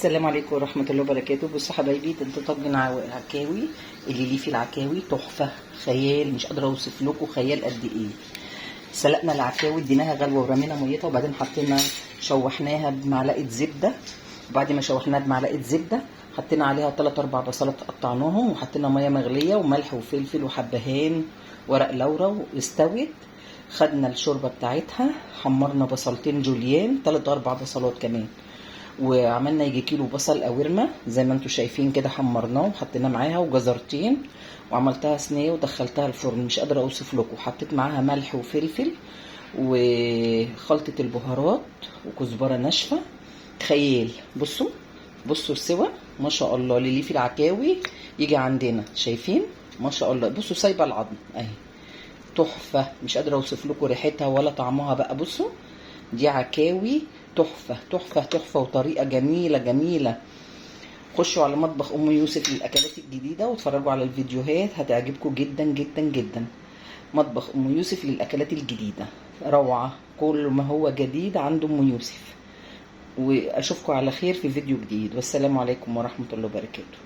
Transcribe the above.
السلام عليكم ورحمة الله وبركاته. بصوا حبايبي، ده طاجن عكاوي اللي ليه في العكاوي تحفة، خيال، مش قادرة اوصف لكم خيال قد ايه. سلقنا العكاوي، اديناها غلوة ورمينا ميتها، وبعدين حطينا شوحناها بمعلقة زبدة، وبعد ما شوحناها بمعلقة زبدة حطينا عليها 3 4 بصلات قطعناهم، وحطينا مية مغلية وملح وفلفل وحبهان ورق لورا، واستوت. خدنا الشوربة بتاعتها، حمرنا بصلتين جوليان، 3 4 بصلات كمان، وعملنا يجي كيلو بصل قوارمه زي ما انتم شايفين كده، حمرناه وحطيناه معاها، وجزرتين، وعملتها صينية ودخلتها الفرن. مش قادرة اوصف لكم. حطيت معاها ملح وفلفل وخلطه البهارات وكزبره ناشفة، خيال. بصوا بصوا السوا ما شاء الله. اللي ليه في العكاوي يجي عندنا، شايفين ما شاء الله. بصوا سايبه العظم اهي، تحفة، مش قادرة اوصف لكم ريحتها ولا طعمها بقى. بصوا دي عكاوي تحفة تحفة تحفة، وطريقه جميلة جميلة. خشوا على مطبخ ام يوسف للاكلات الجديدة واتفرجوا على الفيديوهات، هتعجبكم جدا جدا جدا. مطبخ ام يوسف للاكلات الجديدة روعه، كل ما هو جديد عند ام يوسف. واشوفكم على خير في فيديو جديد، والسلام عليكم ورحمة الله وبركاته.